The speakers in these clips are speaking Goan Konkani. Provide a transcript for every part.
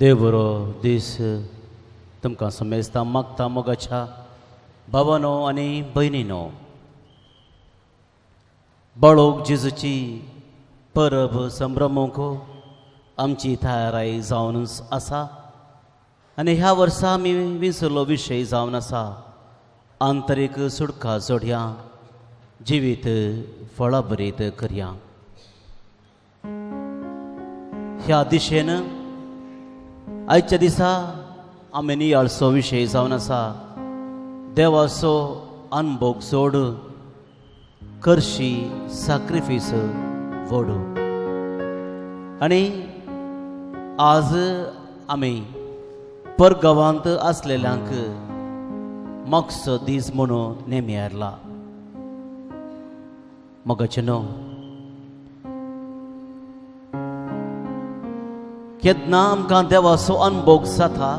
देव बरो दीस तुमकां समेस्तां मागता मोगाच्या भावानो आनी भयणीनो। बाळोक जेजूची परब संभ्रमूंक आमची तयाराय जावनच आसा आनी ह्या वर्सा आमी विसरलो विशय जावन आसा आंतरीक सुटका जोडया जिवीत फळाभरीत करया। ह्या दिशेन आयच्या दिसा आमी नियाळचो विशय जावन आसा देवाचो अनभोग जोड करशी साक्रिफीस व्हड। आनी आज आमी परगांवांत आसलेल्यांक मागचो दीस म्हणून नेमियारला। मोगाचें न्हू केन्ना आमकां देवाचो अनभोग जाता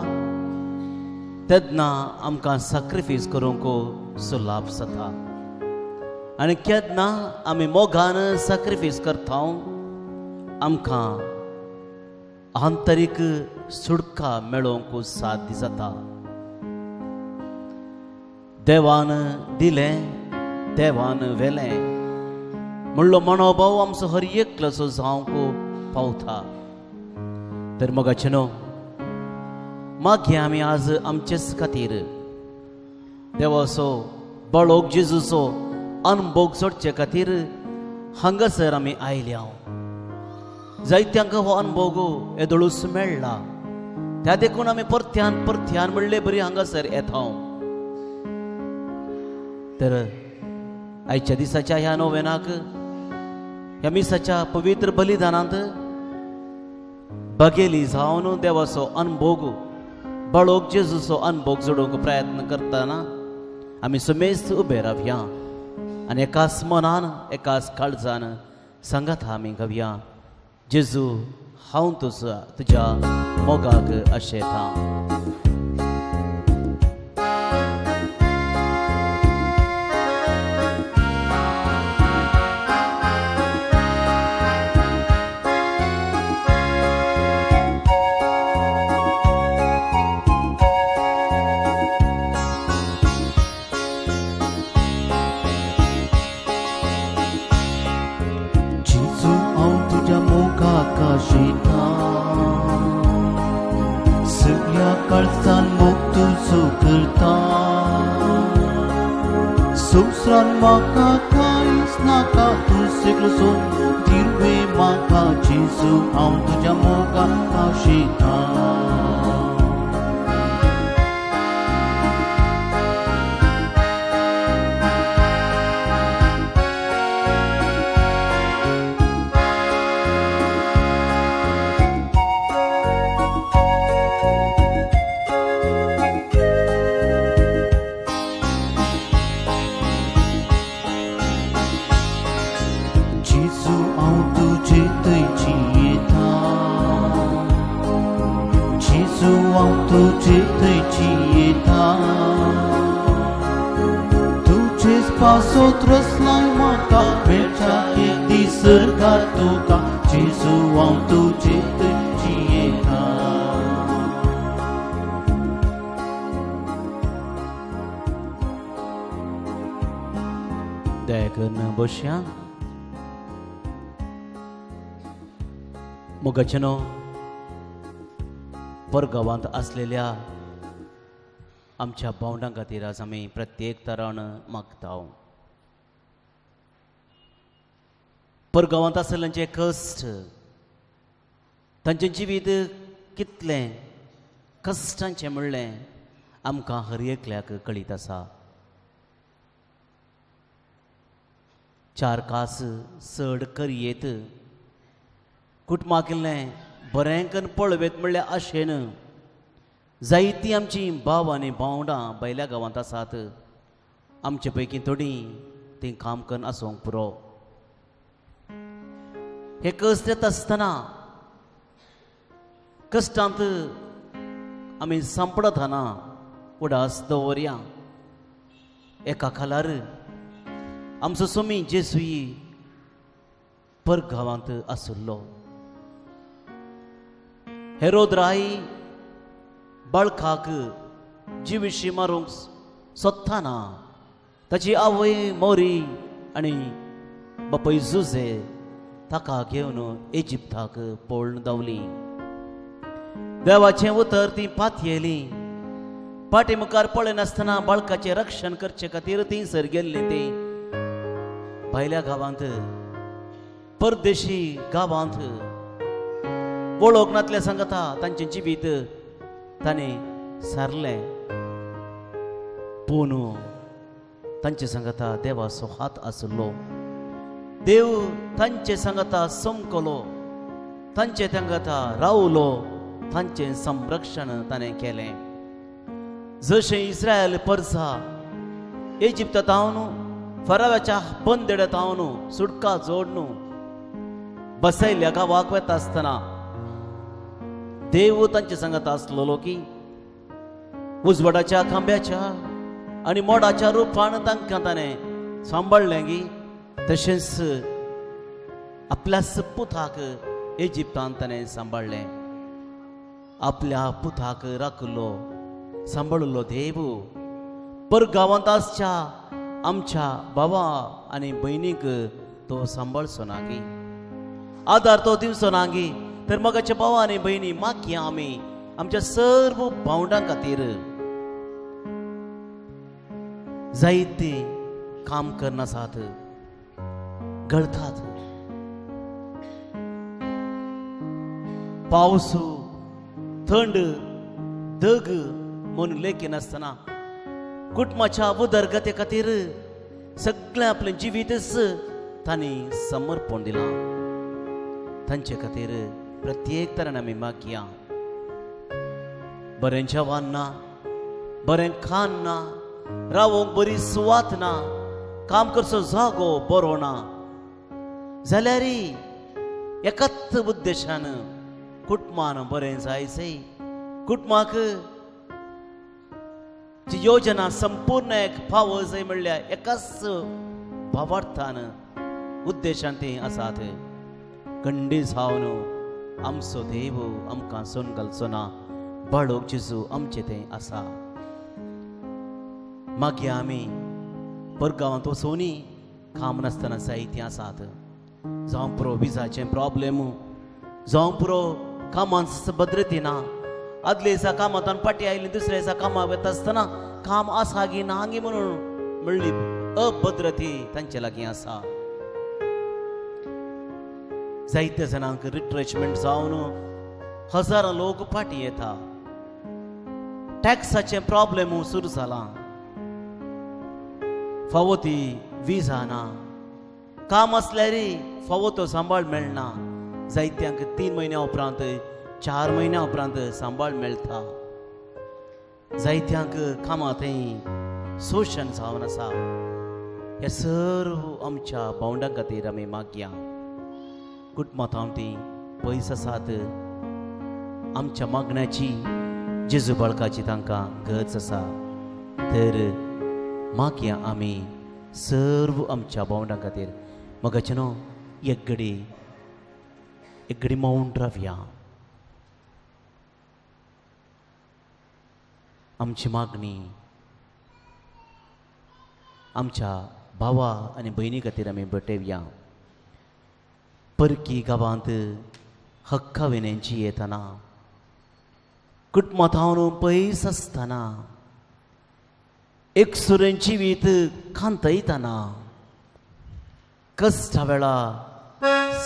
तेन्ना आमकां साक्रिफीस करूंक सुलाभ जाता आनी केन्ना आमी मोगान साक्रिफीस करता आमकां आंतरीक सुटका मेळोवंक साध्य जाता। देवान दिलें देवान व्हेलें म्हणलो मनोभाव आमचो हर एकल्याचो जावंक पावता। तर मोगाचें न्हू मागीर आमी आज आमचेच खातीर देवाचो बाळोक जेजूचो अनभोग जोडचे खातीर हांगासर आमी आयल्या। जायत्यांक हो अनभोग येदोळूच मेळ्ळा त्या देखून आमी परत्यान परत्यान म्हणले बरी हांगासर येता। तर आयच्या दिसाच्या ह्या नोवेनाक ह्या मिसाच्या पवित्र बलिदानांत बगेली जावन देवाचो अनभोग बाळोक जेजूचो अनभोग जोडूंक प्रयत्न करतना आमी समेस्त उबे रावया आनी एकाच मनान एकाच काळजान सांगात आमी गावया जेजू हांव तुजो तुज्या मोगाक आशेता। संवसारान म्हाका कांयच नाका तूं एकलोसो दिर्वे म्हाका जेजू हांव तुज्या मोगाक आशेता। पासोत रसलाय म्हाका मेळच्या एक दीस सरकार तुका जेजू हांव तुजे थंय जियेता। दया करून बसया। मोगाचें न्हू परगांवांत आसलेल्या आमच्या भावंडां खातीर आज आमी प्रत्येक तरान मागता। परगांवांत आसलेल्यांचे कश्ट तांचें जिवीत कितलें कश्टांचें म्हणलें आमकां हर एकल्याक कळीत आसा। चार कास चड करयेत कुटुंबाक इल्लें बरें करून पळयत म्हणल्यार आशेन जायतीं आमचीं भाव आनी भावंडां भायल्या गांवांत आसात। आमचे पैकी थोडीं तीं काम करून आसूंक पुरो। हे कश्ट येता आसतना कश्टांत आमी सांपडतना उडास दवरया। एका खालार आमचो स्वामी जेजूय परगांवांत आशिल्लो। हेरोद राय बाळकाक जिविशी मारूंक सोदताना ताची आवय मोरी आनी बापूय जुझे ताका घेवन इजिप्ताक पळून धांवली. देवाचें उतर ती पातयेली. पाटी मुखार पळयनासतना बाळकाचें रक्षण करचे खातीर ती सर गेल्ली. ती भायल्या गांवांत, परदेशी गांवांत वळख नातल्या सांगता तांचें जिवीत ताणें सारलें. पूण तांचे सांगता देवाचो हात आसलो. देव तांचे सांगता समकलो, तांचे सांगता रावलो, तांचें संरक्षण ताणें केलें. जशें इस्रायल परसा इजिप्तांत फराव्याच्या बंदेड्यांत सुटका जोडून बसयल्ल्या गांवाक वता आसतना देव तांचे सांगता आसलेलो की उजवाडाच्या खांब्याच्या आनी मोडाच्या रुपान तांकां ताणें सांबाळ्ळें की तशेंच आपल्याच पुताक इजिप्तांत ताणें सांबाळ्ळें. आपल्या पुताक राखलो, सांबाळिल्लो देव परगांवांत आसच्या आमच्या भावा आनी भयणीक तो सांबाळचो ना गी, आदार तो दिवचो ना गी. तर मगाच्या भावा आनी भयणी मागया आमी आमच्या सर्व भावंडां खातीर जायते काम करनासात, गळतात. पावस, थंड, दग म्हणून लेखिनासतना कुटुंबाच्या उदरगते खातीर सगळें आपलें जिवीतच तांणी समर्पण दिलां. तांचे खातीर प्रत्येक तरेन आमी मागया. बरें जेवण ना, बरें खाण ना, रावंक बरी सुवात ना, काम करचो जागो बरो ना, जाल्यार एकाच उद्देशान कुटुंबान बरें जायचें, कुटुंबाक जी योजना संपूर्ण एक फावो जाय म्हणल्यार एकाच भावार्थान उद्देशान ती आसात. कंडी जावन आमचो देव आमकां सोन घालचो ना. बाळोक जेजू आमचें तें आसा. मागीर आमी परगांवांत वचूनय काम नासतना जायतीं आसात. जावं पुरो विजाचें प्रॉब्लेम, जावं पुरो कामांत भद्रती ना. आदले दिसा कामांत फाटीं आयली, दुसऱ्या दिसा कामाक वता आसतना काम आसा गी ना गी म्हणून म्हणली अभद्रती तांचे लागीं आसा. जायत्या जाणांक रिट्रेचमेंट जावन हजारां लोक फाटीं येता. टॅक्साचें प्रॉब्लेम सुरू जालां, फावो ती विजा ना, काम आसल्यार फावो तो सांबाळ मेळना. जायत्यांक 3 म्हयन्या उपरांत, 4 म्हयन्या उपरांत सांबाळ मेळटा. जायत्यांक कामां थंय शोशण जावन आसा. हे सर्व आमच्या भावंडां खातीर आमी मागया. कुटुंबांत ती पयस आसात, आमच्या मागण्याची जेजू बाळकाची तांकां गरज आसा. तर मागया आमी सर्व आमच्या भावंडां खातीर. मगाचें न्हू एक घडी, एक घडी मौन रावया. आमची मागणी आमच्या भावा आनी भयणी खातीर आमी भेटोवया. परकी गांवांत हक्का विण्यांची येतना, कुटुंबांत पयस आसतना, एकसुरें जिवीत खांतयतना, कश्टा वेळा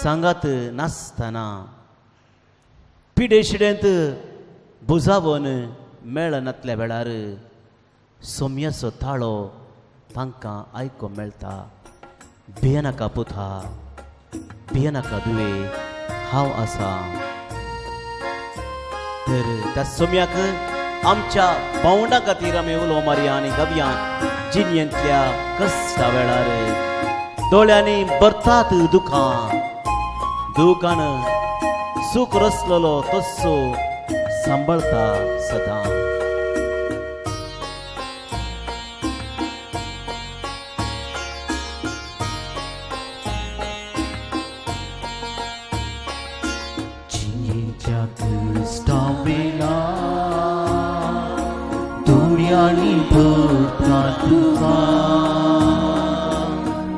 सांगात नासतना, पिडेशिडेंत बुजावन मेळनातल्या वेळार सोम्याचो ताळो तांकां आयकूंक मेळटा. भियेनाका पुता, भियेनाका दुवे, हांव आसा. तर त्या सोम्याक आमच्या भावंडां खातीर आमी उलो मारया आनी गावया. जिणेंतल्या कश्टा वेळार दोळ्यांनी भरतात दुखां, दुखान सूख रसलेलो तस्सो सांबाळता सदां. त्या क्रिस्ता वेळा दोळ्यांनी भरता तुका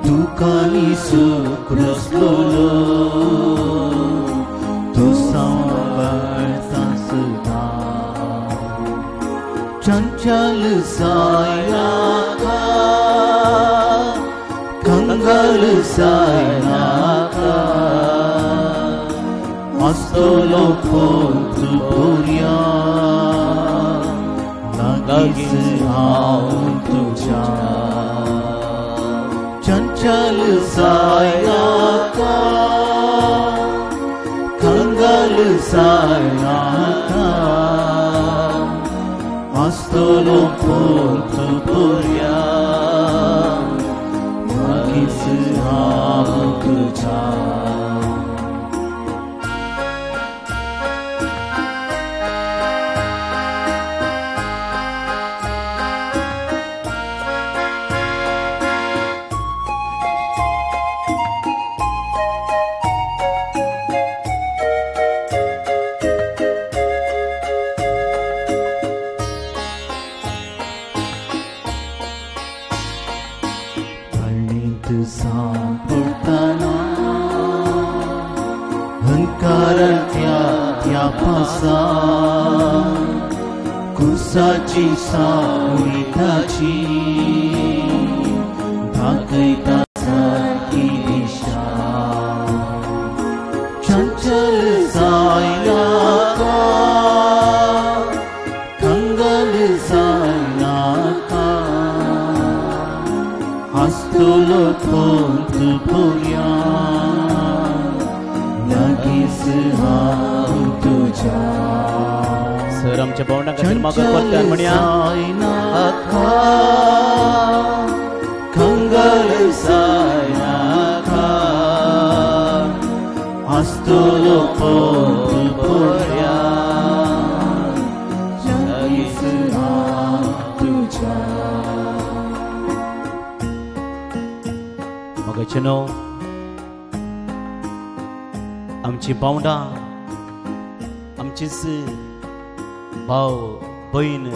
दुखांनी सुख रसलोलो तूं सांबाळता सदां चंचल जायनाका कंगाल जायनाका आसतलो पंत बऱ्या लागींच हांव तुज्या चंचल जायनाका कंगाल जायनाका आसतलो पंत बऱ्या लागींच हांव तुज्या. सांपडटना हंकारांतल्या त्या पासान कुसाची सावळी ताची दाखयता सारकी दिशा चंचल जायनाका कंगाल जायनाका आसतलो पंत बऱ्या लागींच हांव तुज्या. सर आमच्या भावंडां खातीर मागत परत्यान म्हणया जायनाका कंगाल जायनाका आसतलो पंत बऱ्या लागींच हांव तुज्या. मगचनो आमची भावंडां आमचीच भाव बहीण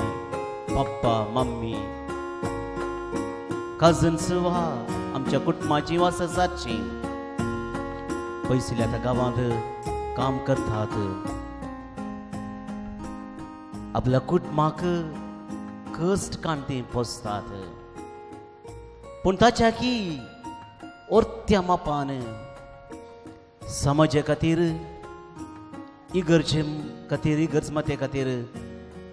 पप्पा मम्मी कजन्स वा आमच्या कुटुंबाची वा सजाची पयसुल्ल्या त्या गांवांत काम करतात आपल्या कुटुंबाक कश्ट काडून पोसतात पूण ताच्या की ओर्त्या मापान समाजा खातीर इगर्जे खातीर इगर्ज माते खातीर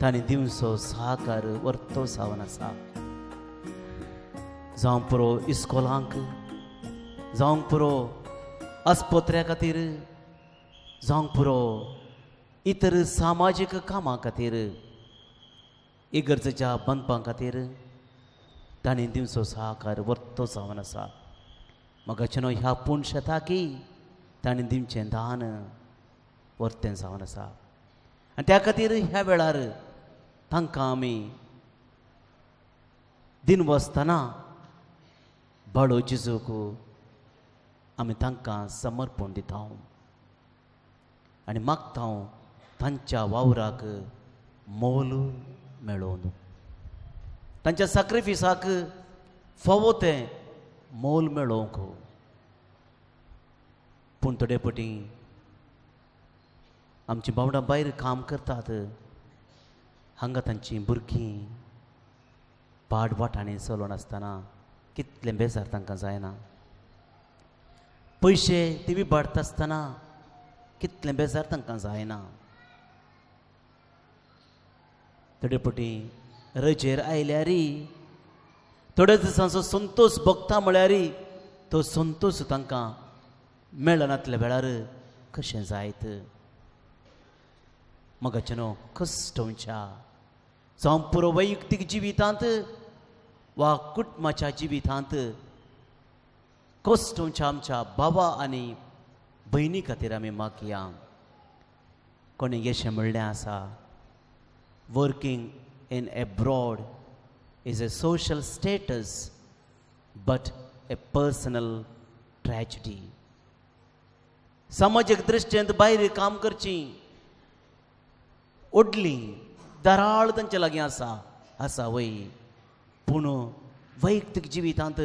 तांणी दिवचो सहकार वर्तो जावन आसा. जावंक पुरो इस्कोलांक जावंक पुरो आस्पत्र्या खातीर जावंक पुरो इतर सामाजीक कामां खातीर इगर्जेच्या बांदपा खातीर तांणी दिवचो सहकार वर्तो जावन आसा. मगाचें ह्या पूण शेताकी तांणी दिवचें दान वर्तें जावन आसा आनी त्या खातीर ह्या वेळार तांकां आमी दिन वसतना बाळो जेजूक आमी तांकां समर्पण दिता आनी मागता तांच्या वावराक मोल मेळोवन तांच्या साक्रिफिसाक फावो तें मोल मेळोवंक. पूण थोडे पटी आमची भावंडां भायर काम करतात हांगा तांची भुरगीं पाड वाटांनी चलोवन आसतना कितलें बेजार तांकां जायना पयशे ती विबाडटा आसतना कितलें बेजार तांकां जायना. थोडे पटी रजेर आयल्यार थोड्या दिसांचो संतोश भोगता म्हळ्यार तो संतोश तांकां मेळनातल्या वेळार कशें जायत. मगाचें न्हू कश्टोवच्या जावं पुरो वैयक्तीक जिवितांत वा कुटुंबाच्या जिवितांत कश्टोवच्या आमच्या बाबा आनी भयणी खातीर आमी मागया. कोणें अशें म्हणलें आसा working in abroad is a social status but a personal tragedy. सामाजीक दृश्टेंत भायर काम करची ओडली दराळ तांचे लागीं आसा आसा वय, पूण वैयक्तीक जिवितांत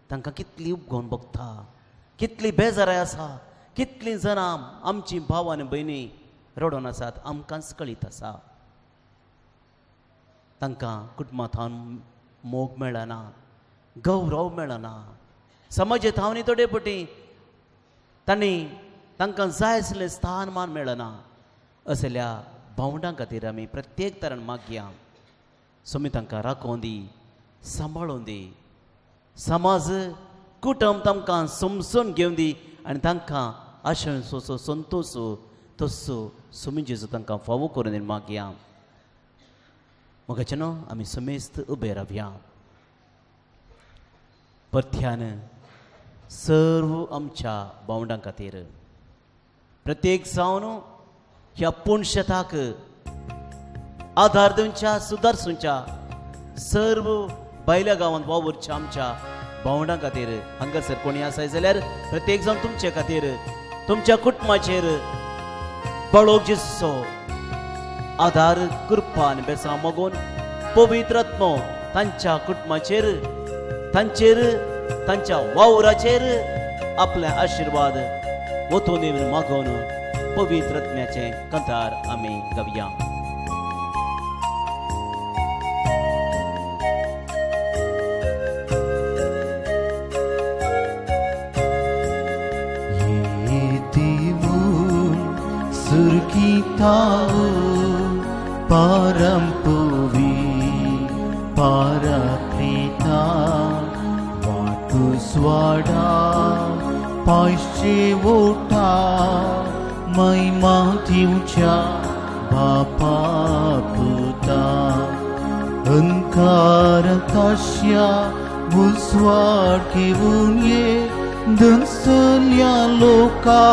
तांकां कितली उपगोवन भोगता, कितली बेजाराय आसा, कितलीं जाणां आमची भाव आनी भयणी रडोन आसात आमकांच कळीत आसा. तांकां कुटुंबा थावन मोग मेळना, गौरव मेळना, समाजे थावन थोडे पटी तांणी तांकां जाय आसलें स्थानमान मेळना. असल्या भावंडां खातीर आमी प्रत्येक तरान मागया, स्वामी तांकां राखोवन दी, सांबाळून दी, समाज कुटुंब तांकां समजून घेवन दी आनी तांकां आशेसो संतोश तस्सो स्वामी जेजू तांकां फावो करून दी मागया. मोगाचे न्हू आमी समेस्त उबे रावया. परत्यान सर्व आमच्या भावंडां खातीर प्रत्येक जावन ह्या पुणशेताक आधार दिवच्या सुदारसुच्या सर्व भायल्या गांवांत वावुरच्या आमच्या भावंडां खातीर हांगासर कोणी आसाय जाल्यार प्रत्येक जावन तुमचे खातीर तुमच्या कुटुंबाचेर बळोग जेजूचो आधार कृपा आनी बेसांव मागून पवित्र आत्मो तांच्या कुटुंबाचेर तांचेर तांच्या वावराचेर आपले आशिर्वाद वतून येवन मागून पवित्र आत्म्याचें कंतार आमी गावया. परमपुवी पाराक्लिता वाटू स्वाडा पायशे ओठा महिमा दिवच्या बापा पुता अंकार ताश्या बुसवाड घेऊन ये दंसल्या लोका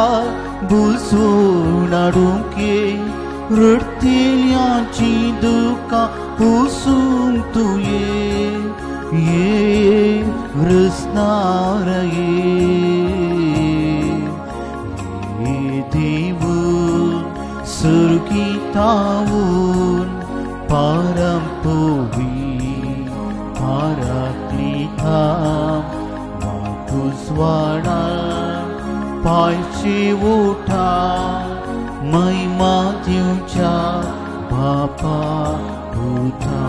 बुसून हाडूंक ये रडतेल्यांची दुकां पुसूंक तूं ये ये रसनार ये ये देवून सुर्गीतावून परमपुवी पाराक्लिता वाटुस्वाडा पायशे ओठा महिमा दिवच्या बापा पुता.